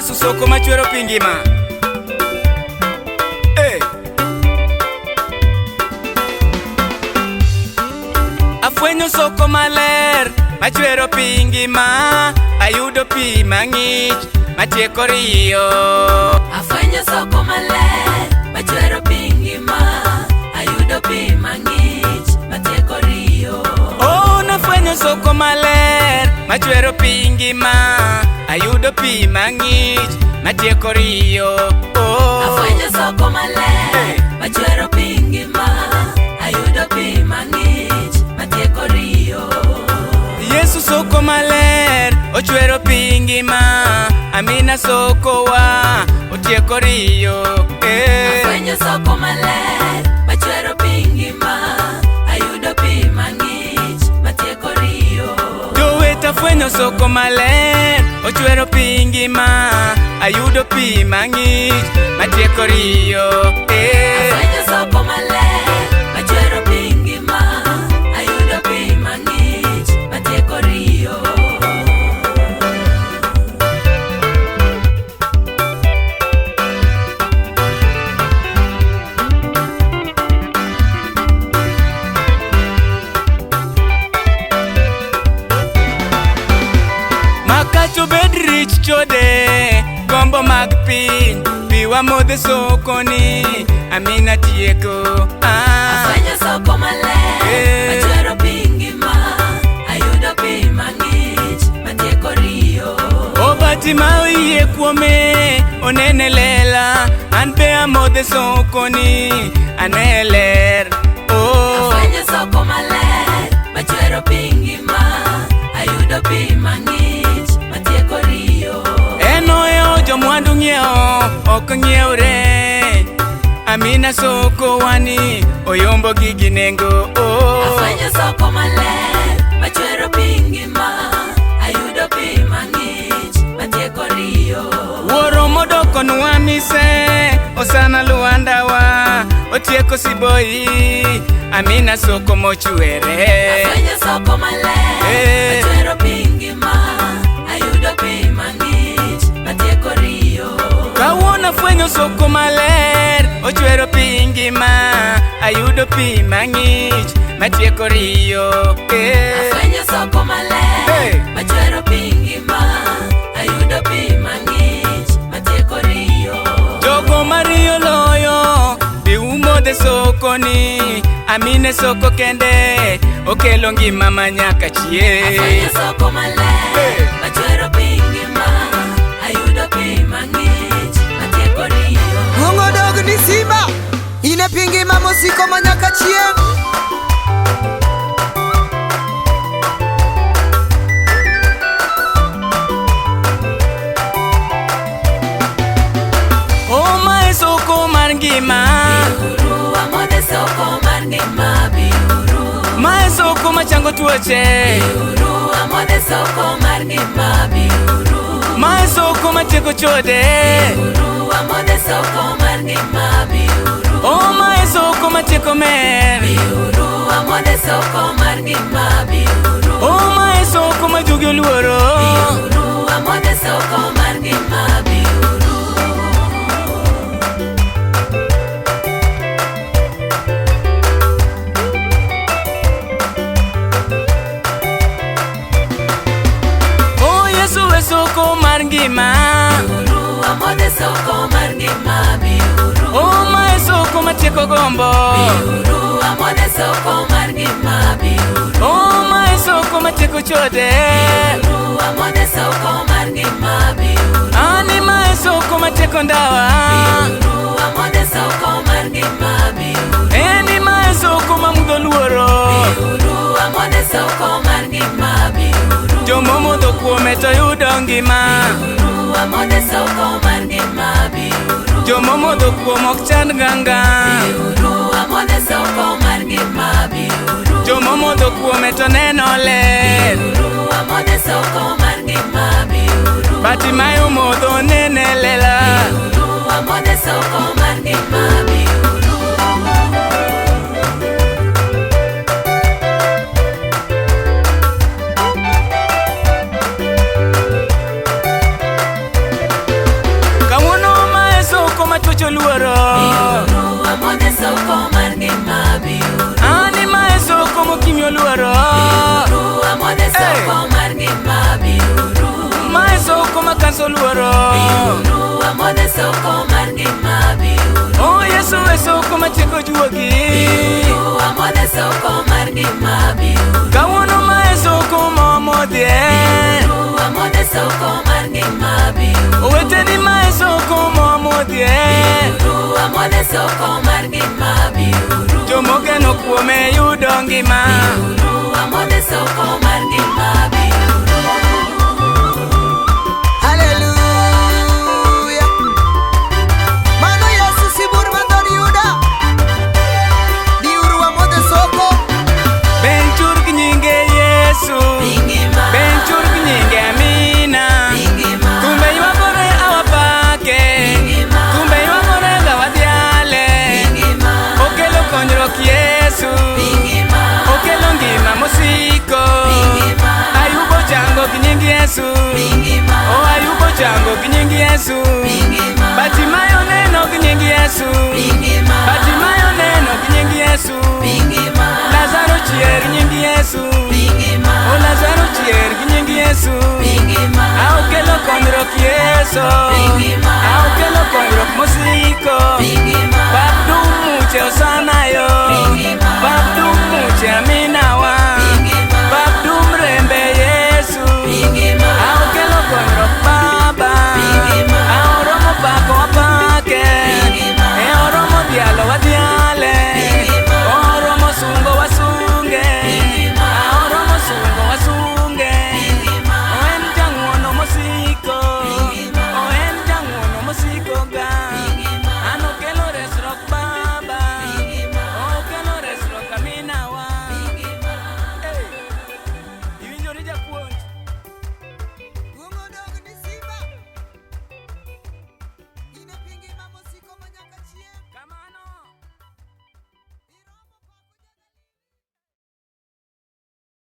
Yesu soko machwero pi ngima. Hey. Afwenyo soko maler machwero pi ngima, ayudo pi mang'ich matieko riyo. Afwenyo soko maler machwero pi ngima, ayudo pi mang'ich matieko riyo. Oh, nafwenyo soko maler machwero pi ngima, ayudo pi mang'ich matieko riyo. Oh. Afwenyo soko maler machwero pi ngima, ayudo pi mang'ich matieko riyo. Yesu soko maler ochwero pi ngima, amina soko wa otieko riyo. Eh. Afwenyo soko maler machwero pi ngima, ayudo pi mang'ich matieko riyo. Joweta afwenyo soko maler ochwero pi ngima, ayudo pi mang'ich matieko riyo. Eh. Afwenyo soko maler machwero pi ngima, ayudo pi mang'ich matieko riyo. Makato bed rich chode gombo mag piny, pi wamodhe sokoni amina tieko. Ah. Afwenyo soko maler Eh. machwero pi ngima, ayudo pi mang'ich matieko riyo. Obati ma oyie kuome onene lela, an be amodhe sokoni ane ler. Oh. Afwenyo soko maler machwero pi ngima, ayudo pi mang'ich matieko riyo. En oyo jomwandu ng'iewo ok ng'iewre, amina soko wani oyombo gi gi nengo. Oh. Afwenyo soko maler machwero pi ngima, ayudo pi mang'ich matieko riyo. Wuoro modoko nwa mise osana luandawa otieko siboi, amina soko mochwere. Afwenyo soko maler Eh. machwero pi ngima, ayudo pi mang'ich matieko riyo. Kawuono afwenyo soko maler ochwero pi ngima, ayudo pi mang'ich matieko riyo. Eh. Afwenyo soko maler Hey. machwero pi ngima, ayudo pi mang'ich matieko riyo. Jogo mariyo loyo bi umodhe sokoni, amine soko kende okelo ngima manyaka Afwenyo chieng'. soko maler Hey. machwero pi ngima, ayudo pi mang'ich matieko riyo. Duong' odog ni Simba, in e pi ngima mosiko manyaka chieng'. O mae soko mar ngima, Biuru wamodhe soko mar ngima, biuru. mae soko machango tuoche, Biuru wamodhe soko mar ngima, biuru. mae soko matieko chode. Biuru wamodhe soko mar ngima, biuru. O mae soko matieko mer, Biuru wamodhe soko mar ngima, biuru. o mae soko ma jugi oluoro. Biuru wamodhe soko mar ngima, biuru. O Yesu e soko mar ngima, Biuru wamodhe soko mar ngima, biuru. o mae soko matieko gombo, Biuru wamodhe soko mar ngima, biuru. o mae soko matieko chode. Biuru wamodhe soko mar ngima, biuru. Ani mae soko matieko ndawa, Biuru wamodhe soko mar ngima, biuru. eni mae soko ma mudho luoro. Biuru wamodhe soko mar ngima, biuru. Jomomodho kuome to yudo ngima, Biuru wamodhe soko mar ngima, biuru. jomomodho kuom ok chand ganga, Biuru wamodhe soko mar ngima, biuru. jomomodho kuome to neno ler. Biuru wamodhe soko mar ngima, biuru. Batimayo omodho nene lela. Biuru wamodhe soko mar ngima, biuru. soko mar ngima biuru. Ani mae soko mokimi oluoro. Biuru wamodhe soko mar ngima biuru. Mae soko ma kansa oluoro. Biuru wamodhe soko mar ngima biuru. O Yesu e soko matieko juogi. Biuru wamodhe soko mar ngima biuru. Kawuono mae soko ma wamodhie. Biuru wamodhe soko mar ngima biuru. Oweteni mae soko ma wamodhie. Biuru wamodhe soko mar ngima biuru. Jomogeno kuome yudo ngima. Biuru wamodhe soko mar ngima biuru. Haleluya. Mano Yesu sibur madhod Yuda. Biuru wamodhe soko. Benchur gi nyinge Yesu. Pingima. Benchur gi nyinge Amina. Pingima. Thumbe ywagore awapake. Pingima. Thumbe ywagore ga wadhiale. Pingima. Okelo konyruok Yesu. Pingima. Okelo ngima mosiko. Pingima. Ayubo chango gi nying Yesu. Pingima. O Ayubo chango gi nying Yesu. Pingima. Batimayo neno gi nying Yesu. Pingima. Batimayo neno gi nying Yesu. Pingima. Lazaro chier gi nying Yesu. Pingima. O Lazaro chier gi nying Yesu. Pingima. A okelo konyruok Yesu. Pingima.